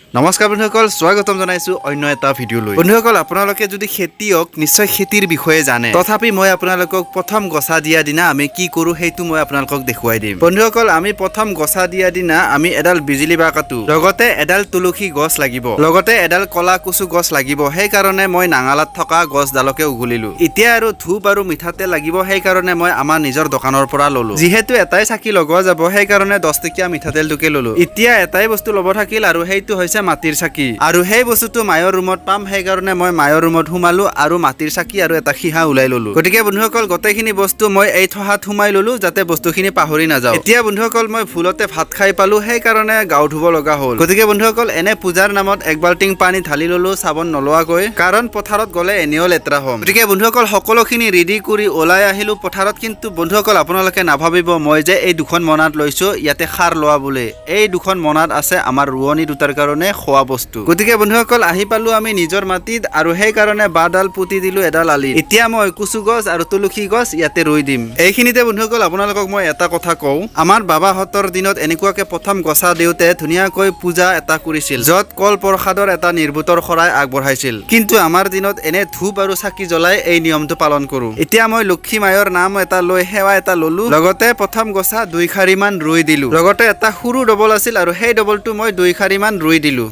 নমস্কাৰ বন্ধুসকল, স্বাগতম জনাইছো অন্য এটা ভিডিঅ'লৈ। বন্ধুসকল, আপোনালোকে যদি খেতিয়ক, নিশ্চয় খেতিৰ বিষয়ে জানে। তথাপি মই আপোনালোকক প্ৰথম গছা দিয়া দিনা আমি কি কৰোঁ, সেইটো মই আপোনালোকক দেখুৱাই দিম। বন্ধুসকল, আমি প্ৰথম গছা দিয়া দিনা আমি এডাল বিজুলী বাঁহ কাটো, লগতে এডাল তুলসী গছ লাগিব, লগতে এডাল কলা কচু গছ লাগিব। সেইকাৰণে মই নাঙলাত থকা গছডালকে উঘলিলো। এতিয়া আৰু ধূপ আৰু মিঠাতেল লাগিব, সেইকাৰণে মই আমাৰ নিজৰ দোকানৰ পৰা ললো। যিহেতু এটাই চাকি লগোৱা যাব, সেইকাৰণে 10 টকীয়া মিঠাতেলটোকে ললো। এতিয়া এটাই বস্তু ল'ব থাকিল আৰু সেইটো হৈছে মাটিৰ চাকি। আৰু সেই বস্তুটো মায়ৰ ৰুমত পাম, সেইকাৰণে মই মায়ৰ ৰুমত সোমালো আৰু মাটিৰ চাকি আৰু এটা সিহা ওলাই ললো। গতিকে বন্ধুসকল, গোটেইখিনি বস্তু মই এই থহাত সোমাই ললো, যাতে বস্তুখিনি পাহৰি নাযাওঁ। এতিয়া বন্ধুসকল, মই ভুলতে ভাত খাই পালো, সেইকাৰণে গাও ধুব লগা হ'ল। গতিকে বন্ধুসকল, এনে পূজাৰ নামত এক বাল্টিং পানী ঢালি ললো চাবোন নলোৱাকৈ, কাৰণ পথাৰত গ'লে এনেও লেতেৰা হ'ম। গতিকে বন্ধুসকল, সকলোখিনি ৰেডি কৰি ওলাই আহিলো পথাৰত। কিন্তু বন্ধুসকল, আপোনালোকে নাভাবিব মই যে এই দুখন মনাত লৈছো ইয়াতে সাৰ লোৱা বুলি। এই দুখন মনাত আছে আমাৰ ৰোৱনী দুটাৰ কাৰণে খোৱা বস্তু। গতিকে বন্ধুসকল, আহি পালো আমি নিজৰ মাটিত আৰু সেইকাৰণে বাঁহডাল পুতি দিলো এডাল আলি। এতিয়া মই কচু গছ আৰু তুলসী গছ ইয়াতে ৰুই দিম। এইখিনিতে বন্ধুসকল, আপোনালোকক মই এটা কথা কওঁ। আমাৰ বাবাহঁতৰ দিনত এনেকুৱাকে প্ৰথম গছা দিওঁতে ধুনীয়াকৈ পূজা এটা কৰিছিল, য'ত কল প্ৰসাদৰ এটা নিৰ্বুতৰ শৰাই আগবঢ়াইছিল। কিন্তু আমাৰ দিনত এনে ধূপ আৰু চাকি জ্বলাই এই নিয়মটো পালন কৰো। এতিয়া মই লক্ষী মায়ৰ নাম এটা লৈ সেৱা এটা ললো, লগতে প্ৰথম গছা দুই শাৰীমান ৰুই দিলো। লগতে এটা সৰু ডবল আছিল আৰু সেই ডবলটো মই দুই শাৰীমান ৰুই দিলো।